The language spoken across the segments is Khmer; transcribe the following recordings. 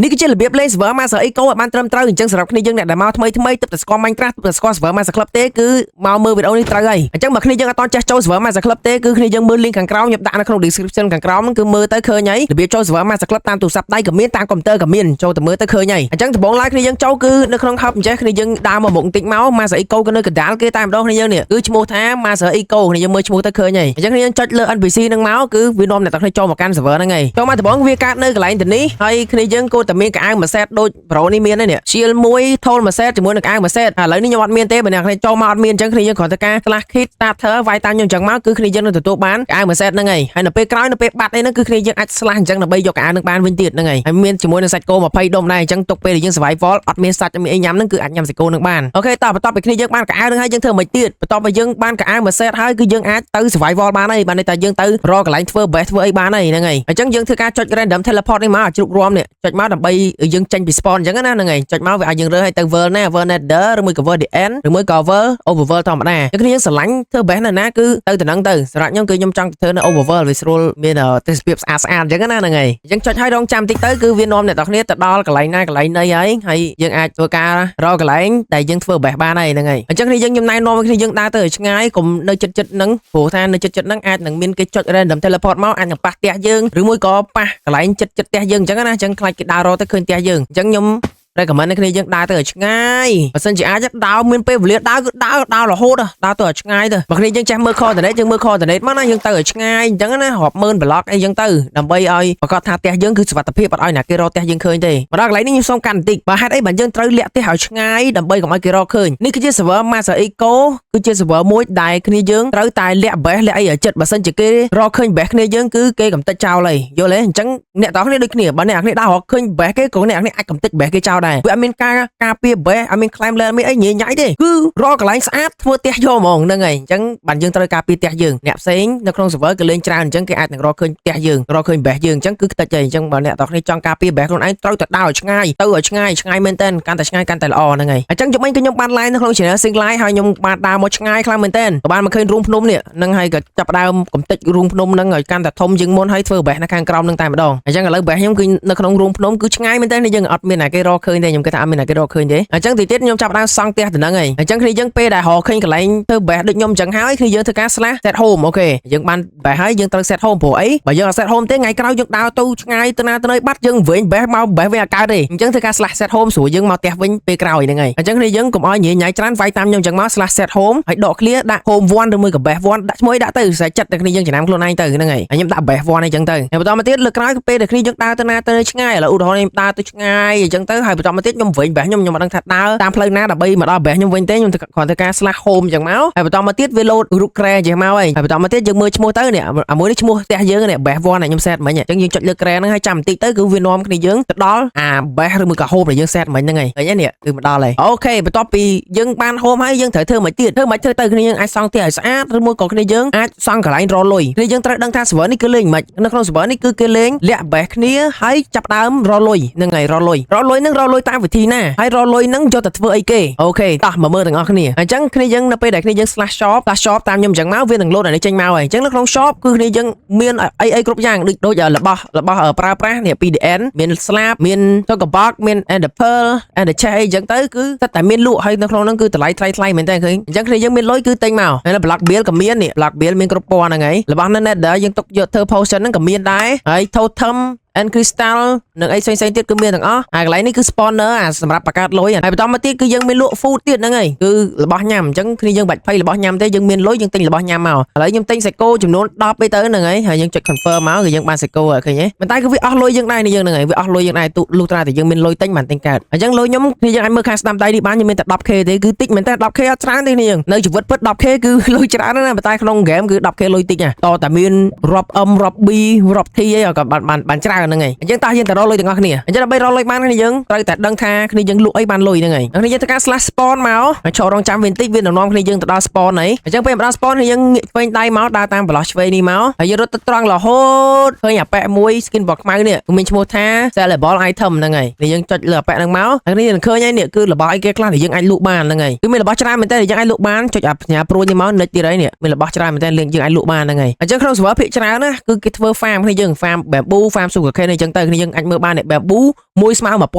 នេះគឺជារបៀបលេង server Master Eco ឲ្យបានត្រឹមត្រូវអញ្ចឹងសម្រាប់គ្នាយើងអ្នកដែលមកថ្មីថ្មីទើបតែស្គាល់ Minecraft ទើបតែស្គាល់ server Master Club ទេគឺមកមើលវីដេអូនេះត្រូវហើយអញ្ចឹងបើគ្នាយើងអត់ទាន់ចេះចូល server Master Club ទេគឺគ្នាយើងមើល link ខាងក្រោមខ្ញុំដាក់នៅក្នុង description ខាងក្រោមហ្នឹងគឺមើលទៅឃើញហើយរបៀបចូល server Master Club តាមទូរស័ព្ទដៃក៏មានតាមកុំព្យូទ័រក៏មានចូលទៅមើលទៅឃើញហើយអញ្ចឹងដំបូងឡើយគ្នាយើងចូលគឺនៅក្នុង hub អញ្ចឹងគ្នាយើងដើរមកមុខបន្តិចមក Master Eco គឺនៅកណ្ដាលគេតែម្ដងគ្នាយើងនេះគឺឈ្មោះថា Master Eco គ្នាយើងមើលឈ្មោះទៅឃើញហើយអញ្ចឹងគ្នាយើងចុចលើ NPC ហ្នឹងមកគឺវានាំអ្នកទាំងគ្នាចូលមកកាន់ server ហ្នឹងហើយចូលមកដំបូងវាកើតនៅកន្លែងទៅនេះហើយគ្នាយើងគួរតែមានកៅអៅមួយ set ដូច bro នេះមានហើយនេះ shield មួយ tool មួយ set ជាមួយនឹងកៅអៅមួយ set ឥឡូវនេះខ្ញុំអត់មានទេបើអ្នកគ្នាចូលមកអត់មានអញ្ចឹងគ្នាយើងគ្រាន់តែការ slash kit starter វាយតាមខ្ញុំអញ្ចឹងមកគឺគ្នាយើងនឹងទទួលបានកៅអៅមួយ set ហ្នឹងហើយហើយនៅពេលក្រោយនៅពេលបាត់អីហ្នឹងគឺគ្នាយើងអាច slash អញ្ចឹងដើម្បីយកកៅអៅហ្នឹងបានវិញទៀតហ្នឹងហើយហើយមានជាមួយនឹងសាច់គោ20ដុំដែរអញ្ចឹងទុកពេលដែលយើង survival អត់មានសាច់អត់មានអីញ៉ាំហ្នឹងគឺអាចញ៉ាំសាច់គោហ្នឹងបាន OK តោះបន្ទាប់ពីគ្នាយើងបានកៅអៅហ្នឹងហើយយើងធ្វើមិនទៀតបន្ទាប់ពីយើងបានកៅអៅមួយ set ហើយគឺយើងអាចទៅ survival បានហើយបានន័យថាយើងទៅរកកន្លែងធ្វើ base ធ្វើអីបានហើយហ្នឹងហើយអញ្ចឹងយើងធ្វើការចុច random teleport នេះមកអាជ្រូករំនេះចុចមកដើម្បីយើងចេញពី spawn អញ្ចឹងណាហ្នឹងហើយចុចមកវាឲ្យយើងរើសឲ្យទៅ world ណា world nether ឬមួយក៏ world the end ឬមួយក៏ world overworld ធម្មតាអញ្ចឹងគ្នាយើងស្រឡាញ់ធ្វើ base នៅណាគឺទៅទៅហ្នឹងទៅសម្រាប់ខ្ញុំគឺខ្ញុំចង់ធ្វើនៅ overworld វាស្រួលមានទេសភាពស្អាតស្អាតអញ្ចឹងណាហ្នឹងហើយអញ្ចឹងចុចឲ្យរងចាំតិចទៅគឺវានាំអ្នកទាំងគ្នាទៅដល់កន្លែងណាកន្លែងណីហើយហើយយើងអាចធ្វើការរកកន្លែងដែលយើងធ្វើ base បានហើយហ្នឹងហើយអញ្ចឹងគ្នាយើងខ្ញុំណែនាំឲ្យគ្នាយើងដើរទៅឲ្យឆ្ងាយកុំនៅចិត្តចិត្តហ្នឹងព្រោះថានៅចិត្តចិត្តហ្នឹងអាចនឹងមានគេចុច random teleport មកអាចនឹងប៉ះផ្ទះយើងឬមួយក៏ប៉ះកន្លែងចិត្តចិត្តផ្ទះយើងអញ្ចឹងណាអញ្ចឹងខ្លាចគេដើររកទៅឃើញផ្ទះយើងអញ្ចឹងខ្ញុំ recommend ឲ្យគ្នាយើងដើរទៅឲ្យឆ្ងាយបើសិនជាអាចដើរមានពេលវេលាដើរគឺដើរដើររហូតដើរទៅឲ្យឆ្ងាយទៅបើគ្នាយើងចេះមើល coordinate យើងមើល coordinate មកណាយើងទៅឲ្យឆ្ងាយអញ្ចឹងណារាប់ម៉ឺន block អីចឹងទៅដើម្បីឲ្យប្រកាសថាផ្ទះយើងគឺសុវត្ថិភាពអត់ឲ្យណាគេរកផ្ទះយើងឃើញទេមកដល់កន្លែងនេះខ្ញុំសូមកាន់បន្តិចបើហេតុអីបានយើងត្រូវលាក់ផ្ទះឲ្យឆ្ងាយដើម្បីកុំឲ្យគេរកឃើញនេះគឺជា server Master Eco គឺជា server មួយដែលគ្នាយើងត្រូវតែលាក់ base លាក់អីឲ្យចិត្តបើសិនជាគេរកឃើញ base គ្នាយើងគឺគេកំទេចចោលហើយយល់ទេអញ្ចឹងអ្នកទាំងគ្នាដូចគ្នាបើអ្នកគ្នាដើររកឃើញ base គេក៏អ្នកគ្នាអាចកំទេច base គេចោលដែរវាអត់មានការការពារ base អត់មាន claim land មានអីញ៉ៃញ៉ៃទេគឺរកកន្លែងស្អាតធ្វើផ្ទះយកហ្មងហ្នឹងហើយអញ្ចឹងបានយើងត្រូវការពារផ្ទះយើងអ្នកផ្សេងនៅក្នុង server គេលេងច្រើនអញ្ចឹងគេអាចនឹងរកឃើញផ្ទះយើងរកឃើញ base យើងអញ្ចឹងគឺខ្ទេចហើយអញ្ចឹងបើអ្នកទាំងគ្នាចង់ការពារ base ខ្លួនឯងត្រូវតែដើរឲ្យឆ្ងាយទៅឲ្យឆ្ងាយឆ្ងាយមែនតើកាន់តែឆ្ងាយកាន់តែល្អហ្នឹងហើយអញ្ចឹងយប់មិញគឺខ្ញុំបាន live នៅក្នុង channel Sing Live ហើយខ្ញុំបានដើរមកឆ្ងាយខ្លាំងមែនតើក៏បានមកឃើញរូងភ្នំនេះហ្នឹងហើយក៏ចាប់ផ្ដើមកំទេចរូងភ្នំហ្នឹងឲ្យកាន់តែធំជាងមុនហើយធ្វើ base នៅខាងក្រោមហ្នឹងតែម្ដងអញ្ចឹងឥឡូវ base ខ្ញុំគឺនៅក្នុងរូងភ្នំគឺឆ្ងាយមែនតើយើងអត់មានណាគេរកឃើញទេខ្ញុំគិតថាអត់មានណាគេរកឃើញទេអញ្ចឹងទីទៀតខ្ញុំចាប់ផ្ដើមសង់ផ្ទះទៅហ្នឹងហើយអញ្ចឹងគ្នាយើងពេលដែលរកឃើញកន្លែងធ្វើ base ដូចខ្ញុំអញ្ចឹងហើយគ្នាយើងធ្វើការ slash set home OK យើងបាន base ហើយយើងត្រូវ set home ព្រោះអីបើយើងអត់ set home ទេថ្ងៃក្រោយយើងដើរទៅឆ្ងាយទៅណាទៅណីបាត់យើងវិញ base មក base វិញអត់កើតទេអញ្ចឹងធ្វើការ slash set home ស្រួលយើងមកផ្ទះវិញពេលក្រោយហ្នឹងហើយអញ្ចឹងគ្នាយើងកុំឲ្យញ៉ៃញ៉ៃច្រើនវាយតាមខ្ញុំអញ្ចឹងមក slash set home ហើយដក clear ដាក់ home 1ឬមួយក៏ base 1ដាក់ឈ្មោះអីដាក់ទៅស្រេចចិត្តតែគ្នាយើងចំណាំខ្លួនឯងទៅហ្នឹងហើយហើយខ្ញុំដាក់ base 1អីចឹងទៅហើយបន្តមកទៀតលើកក្រោយពេលដែលគ្នាយើងដើរទៅណាទៅឆ្ងាយឥឡូវឧទាហរណ៍ខ្ញុំដើរទៅឆ្ងាយអញ្ចឹងទៅហើយបន្តមកទៀតខ្ញុំវិញ base ខ្ញុំខ្ញុំអត់ដឹងថាដើរតាមផ្លូវណាដើម្បីមកដល់ base ខ្ញុំវិញទេខ្ញុំគ្រាន់តែការ slash home អញ្ចឹងមកហើយបន្តមកទៀតវា load រូបក្រែចេះមកហើយហើយបន្តមកទៀតយើងមើលឈ្មោះទៅនេះអាមួយនេះឈ្មោះផ្ទះយើងនេះ base 1នេះខ្ញុំ set មិញអញ្ចឹងយើងចុចលើក្រែហ្នឹងហើយចាំបន្តិចទៅគឺវានាំគ្នាយើងទៅដល់អា base ឬមួយក៏ home ដែលយើង set មិញហ្នឹងហើយឃើញទេនេះគឺមកដល់ហើយ OK បន្ទាប់ពីយើងបាន home ហើយយើងត្រូវធ្វើមិនទៀតធ្វើមិនធ្វើទៅគ្នាយើងអាចសង់ផ្ទះឲ្យស្អាតឬមួយក៏គ្នាយើងអាចសង់កន្លែងរលុយគ្នាយើងត្រូវដឹងថា server នេះគឺលេងមិននៅក្នុង server នេះគឺគេលេងលាក់ base គ្នាហើយចាប់ដើមរលុយហ្នឹងហើយរលុយរលុយហ្នឹងរលុយតាមវិធីណាហើយរលុយហ្នឹងយកទៅធ្វើអីគេ OK តោះមកមើលទាំងអស់គ្នាអញ្ចឹងគ្នាយើងនៅពេលដែលគ្នាយើង slash shop slash shop តាមខ្ញុំអញ្ចឹងមកវានឹង load អានេះចេញមកហើយអញ្ចឹងនៅក្នុង shop គឺគ្នាយើងមានអីអីគ្រប់យ៉ាងដូចដូចរបស់របស់ប្រើប្រាស់នេះ PDN មានស្លាបមាន Shulker Box មាន Ender Pearl Ender Chest អីអញ្ចឹងទៅគឺតែតែមានលក់ហើយនៅក្នុងហ្នឹងគឺតម្លៃថ្លៃថ្លៃមែនតើឃើញអញ្ចឹងគ្នាយើងមានលុយគឺទិញមកហើយ block build ក៏មាននេះ block build មានគ្រប់ពណ៌ហ្នឹងហើយរបស់នៅ Nether យើងទុកយកធ្វើ potion ហ្នឹងក៏មានដែរហើយ totem End Crystal និងអីផ្សេងៗទៀតគឺមានទាំងអស់ហើយកន្លែងនេះគឺ spawner អាសម្រាប់បង្កើតលុយហើយបន្តមកទៀតគឺយើងមានលក់ food ទៀតហ្នឹងហើយគឺរបស់ញ៉ាំអញ្ចឹងគ្នាយើងបាច់ភ័យរបស់ញ៉ាំទេយើងមានលុយយើងទិញរបស់ញ៉ាំមកឥឡូវខ្ញុំទិញសាច់គោចំនួន10អីទៅហ្នឹងហើយហើយយើងចុច confirm មកគឺយើងបានសាច់គោហើយឃើញទេប៉ុន្តែគឺវាអស់លុយយើងដែរនេះយើងហ្នឹងហើយវាអស់លុយយើងដែរទូលុះត្រាតែយើងមានលុយទិញបានទិញកើតអញ្ចឹងលុយខ្ញុំគ្នាយើងអាចមើលខាងស្ដាំដៃនេះបានខ្ញុំមានតែ 10K ទេគឺតិចមែនតើ 10K អត់ច្រើនទេគ្នាយើងនៅជីវិតពិត 10K គឺលុយច្រើនណាស់ប៉ុន្តែក្នុង game គឺ 10K លុយតិចណាតតែមានរាប់ M រាប់ B រាប់ T អីក៏បានបានបានច្រើនហ្នឹងហើយអញ្ចឹងតោះយើងទៅរកលុយទាំងអស់គ្នាអញ្ចឹងដើម្បីរកលុយបានគ្នាយើងត្រូវតែដឹងថាគ្នាយើងលក់អីបានលុយហ្នឹងហើយគ្នាយើងធ្វើការ slash spawn មកហើយឈររងចាំវាបន្តិចវានឹងនាំគ្នាយើងទៅដល់ spawn ហើយអញ្ចឹងពេលមកដល់ spawn គ្នាយើងងាកឆ្វេងដៃមកដើរតាមប្រឡោះឆ្វេងនេះមកហើយយើងរត់ទៅត្រង់រហូតឃើញអាប៉ែមួយ skin ពណ៌ខ្មៅនេះគឺមានឈ្មោះថា sellable item ហ្នឹងហើយនេះយើងចុចលើអាប៉ែហ្នឹងមកហើយនេះនឹងឃើញហើយនេះគឺរបស់អីគេខ្លះដែលយើងអាចលក់បានហ្នឹងហើយគឺមានរបស់ច្រើនមែនតើដែលយើងអាចលក់បានចុចអាសញ្ញាព្រួយនេះមកនិចទៀតហើយនេះមានរបស់ច្រើនមែនតើយើងអាចលក់បានហ្នឹងហើយអញ្ចឹងក្នុង server ភាគច្រើនណាគឺគេធ្វើ farm គ្នាយើង farm bamboo farm sugar cane អីចឹងទៅគ្នាយើងអាចមើលបាននេះ bamboo មួយស្មើ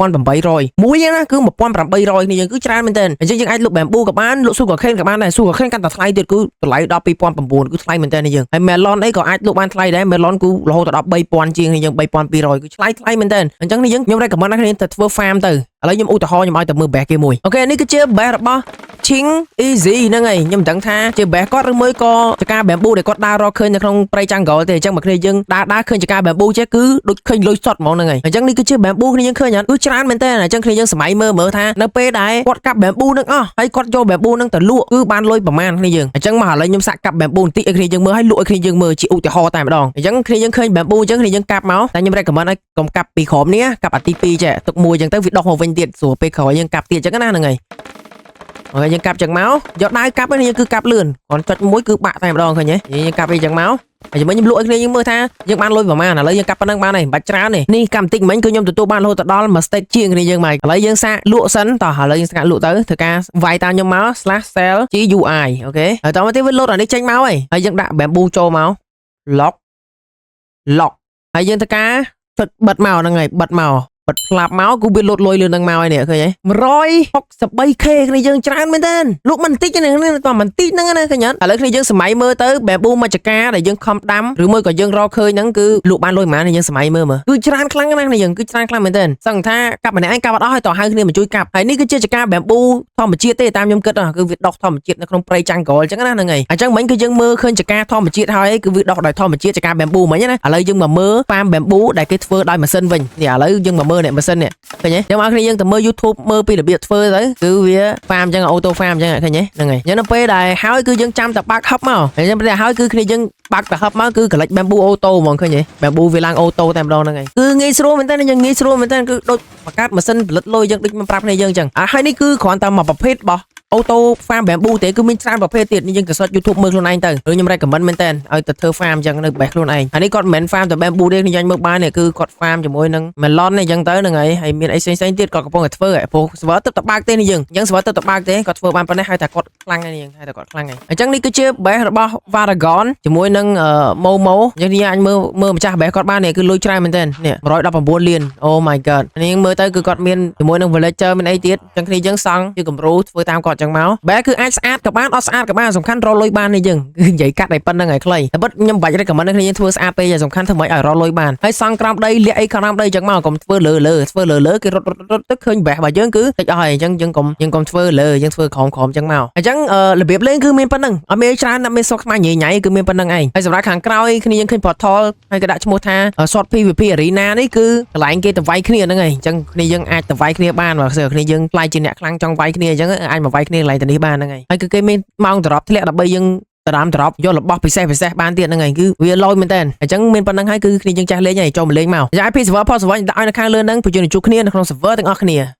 1800មួយណាគឺ1800គ្នាយើងគឺច្រើនមែនទែនអញ្ចឹងយើងអាចលក់ bamboo ក៏បានលក់ sugar cane ក៏បានដែរ sugar cane កាន់តែថ្លៃទៀតគឺតម្លៃដល់2009គឺថ្លៃមែនទែននេះយើងហើយ melon អីក៏អាចលក់បានថ្លៃដែរ melon គឺរហូតដល់3000ជាងនេះយើង3200គឺថ្លៃថ្លៃមែនទែនអញ្ចឹងនេះយើងខ្ញុំ recommend ឲ្យគ្នាទៅធ្វើ farm ទៅឥឡូវខ្ញុំឧទាហរណ៍ខ្ញុំឲ្យទៅមើល base គេមួយ OK នេះគឺជា base របស់ Ching Easy ហ្នឹងហើយខ្ញុំមិនដឹងថាជា base គាត់ឬមួយក៏ចការ bamboo ដែលគាត់ដើររកឃើញនៅក្នុងព្រៃ jungle ទេអញ្ចឹងមកគ្នាយើងដើរដើរឃើញចការ bamboo ចេះគឺដូចឃើញលុយសុតហ្មងហ្នឹងហើយអញ្ចឹងនេះគឺជា bamboo គ្នាយើងឃើញអត់គឺច្រើនមែនតើអញ្ចឹងគ្នាយើងសម័យមើលមើលថានៅពេលដែលគាត់កាប់ bamboo ហ្នឹងអស់ហើយគាត់យក bamboo ហ្នឹងទៅលក់គឺបានលុយប្រមាណគ្នាយើងអញ្ចឹងមកឥឡូវខ្ញុំសាកកាប់ bamboo បន្តិចឲ្យគ្នាយើងមើលហើយលក់ឲ្យគ្នាយើងមើលជាឧទាហរណ៍តែម្ដងអញ្ចឹងគ្នាយើងឃើញ bamboo អញ្ចឹងគ្នាយើងកាប់មកតែខ្ញុំ recommend ឲ្យកុំកាប់ពីក្រោមនេះកាប់អាទី2ចេះទុកមួយអញ្ចឹងទៅវាដុះមកវិញទៀតស្រួលពេលក្រោយយើងកាប់ទៀតអញ្ចឹងណាហ្នឹងហើយ OK យើងកាប់ចឹងមកយកដៅកាប់នេះយើងគឺកាប់លឿនគ្រាន់ចុចមួយគឺបាក់តែម្ដងឃើញទេយើងកាប់វាចឹងមកហើយមិញខ្ញុំលក់ឲ្យគ្នាយើងមើលថាយើងបានលុយប្រហែលឥឡូវយើងកាប់ប៉ុណ្ណឹងបានហើយមិនបាច់ច្រើនទេនេះកាប់បន្តិចមិញគឺខ្ញុំទទួលបានរហូតដល់មួយ stack ជាងគ្នាយើងមកឥឡូវយើងសាកលក់សិនតោះឥឡូវយើងសាកលក់ទៅធ្វើការវាយតាមខ្ញុំមក /sell GUI OK ហើយតមកទៀតវាលោតអានេះចេញមកហើយហើយយើងដាក់ bamboo ចូលមក lock lock ហើយយើងធ្វើការចុចបិទមកហ្នឹងហើយបិទមកបិទផ្លាប់មកគឺវាលោតលុយលឿននឹងមកហើយនេះឃើញទេ 163K គ្នាយើងច្រើនមែនទែនលក់មិនតិចទេនេះតោះមិនតិចហ្នឹងណាឃើញអត់ឥឡូវគ្នាយើងសម័យមើលទៅ bamboo មួយចកាដែលយើងខំដាំឬមួយក៏យើងរកឃើញហ្នឹងគឺលក់បានលុយប៉ុន្មានយើងសម័យមើលមើលគឺច្រើនខ្លាំងណាស់គ្នាយើងគឺច្រើនខ្លាំងមែនទែនសឹងថាកាប់ម្នាក់ឯងកាប់អត់អស់ហើយតោះហៅគ្នាមកជួយកាប់ហើយនេះគឺជាចកា bamboo ធម្មជាតិទេតាមខ្ញុំគិតគឺវាដុះធម្មជាតិនៅក្នុងព្រៃ jungle អញ្ចឹងណាហ្នឹងហើយអញ្ចឹងមិញគឺយើងមើលឃើញចកាធម្មជាតិហើយគឺវាដុះដោយធម្មជាតិចកា bamboo មិញណាឥឡូវយើងមកមើល farm bamboo ដែលគេធ្វើដោយម៉ាស៊ីនវិញនេះឥឡូវយើងមកមើលនេះម៉ាស៊ីននេះឃើញទេខ្ញុំឲ្យគ្នាយើងទៅមើល YouTube មើលពីរបៀបធ្វើទៅគឺវា farm អញ្ចឹង auto farm អញ្ចឹងឃើញទេហ្នឹងហើយអញ្ចឹងនៅពេលដែលហើយគឺយើងចាំតែបើកហឹបមកអញ្ចឹងពេលដែលហើយគឺគ្នាយើងបើកតែហឹបមកគឺ collect bamboo auto ហ្មងឃើញទេ bamboo វាឡើង auto តែម្ដងហ្នឹងហើយគឺងាយស្រួលមែនតើយើងងាយស្រួលមែនតើគឺដូចបង្កើតម៉ាស៊ីនផលិតលុយយើងដូចមិនប្រាប់គ្នាយើងអញ្ចឹងអាហើយនេះគឺគ្រាន់តែមួយប្រភេទរបស់ auto farm bamboo ទេគឺមានច្រើនប្រភេទទៀតនេះយើងទៅ search YouTube មើលខ្លួនឯងទៅឬខ្ញុំ recommend មែនតើឲ្យទៅធ្វើ farm អញ្ចឹងនៅ base ខ្លួនឯងអានេះគាត់មិនមែន farm តែ bamboo ទេខ្ញុំញ៉ាំមើលបាននេះគឺគាត់ farm ជាមួយនឹង melon នេះអញ្ចឹងទៅហ្នឹងហើយហើយមានអីផ្សេងៗទៀតគាត់កំពុងតែធ្វើព្រោះ server ទៅតែបើកទេនេះយើងអញ្ចឹង server ទៅតែបើកទេគាត់ធ្វើបានប៉ុណ្ណេះហើយតែគាត់ខ្លាំងហើយនេះយើងហើយតែគាត់ខ្លាំងហើយអញ្ចឹងនេះគឺជា base របស់ Varagon ជាមួយនឹង Momo អញ្ចឹងនេះអាចមើលមើលម្ចាស់ base គាត់បាននេះគឺលុយច្រើនមែនតើនេះ119លាន Oh my god នេះមើលទៅគឺគាត់មានជាមួយនឹង villager មានអីទៀតអញ្ចឹងគ្នាយើងសង់ជាគំរូធ្វើតាមគាត់អញ្ចឹងមកបែគឺអាចស្អាតក៏បានអត់ស្អាតក៏បានសំខាន់រកលុយបាននេះយើងគឺនិយាយកាត់តែប៉ុណ្្នឹងឲ្យខ្លីតែពិតខ្ញុំមិនបាច់ recommend គ្នាយើងធ្វើស្អាតពេកទេសំខាន់ធ្វើម៉េចឲ្យរកលុយបានហើយសង់ក្រោមដីលាក់អីក្រោមដីអញ្ចឹងមកកុំធ្វើលើលើធ្វើលើលើគេរត់រត់រត់ទៅឃើញបេះរបស់យើងគឺតិចអស់ហើយអញ្ចឹងយើងកុំយើងកុំធ្វើលើយើងធ្វើក្រោមក្រោមអញ្ចឹងមកអញ្ចឹងរបៀបលេងគឺមានប៉ុណ្្នឹងអត់មានច្រើនអត់មានសុកស្មាញញ៉ៃញ៉ៃគឺមានប៉ុណ្្នឹងឯងហើយសម្រាប់ខាងក្រោយគ្នាយើងឃើញ portal ហើយក៏ដាក់ឈ្មោះថា Short PVP Arena នេះគឺកន្លែងគេទៅវាយគ្នាហ្នឹងឯងអញ្ចឹងគ្នាយើងអាចទៅវាយគ្នាបានបើគ្នាយើងខ្លាចជាអ្នកខ្លាំងចង់វាយគ្នាអញ្ចឹងអាចមកវាយគ្នាកន្លែងទៅនេះបានហ្នឹងឯងហើយគឺគេមានម៉ោង drop ធ្លាក់ដើម្បីយើងទៅតាម drop យករបស់ពិសេសពិសេសបានទៀតហ្នឹងឯងគឺវាលយមែនតើអញ្ចឹងមានប៉ុណ្្នឹងហើយគឺគ្នាយើងចាស់លេងហើយចូលមកលេងមកយ៉ា IP server ផ server ដាក់ឲ្យនៅខាងលើហ្នឹងព្រោះយើងនឹងជួបគ្នានៅក្នុង server ទាំងអស់គ្នា។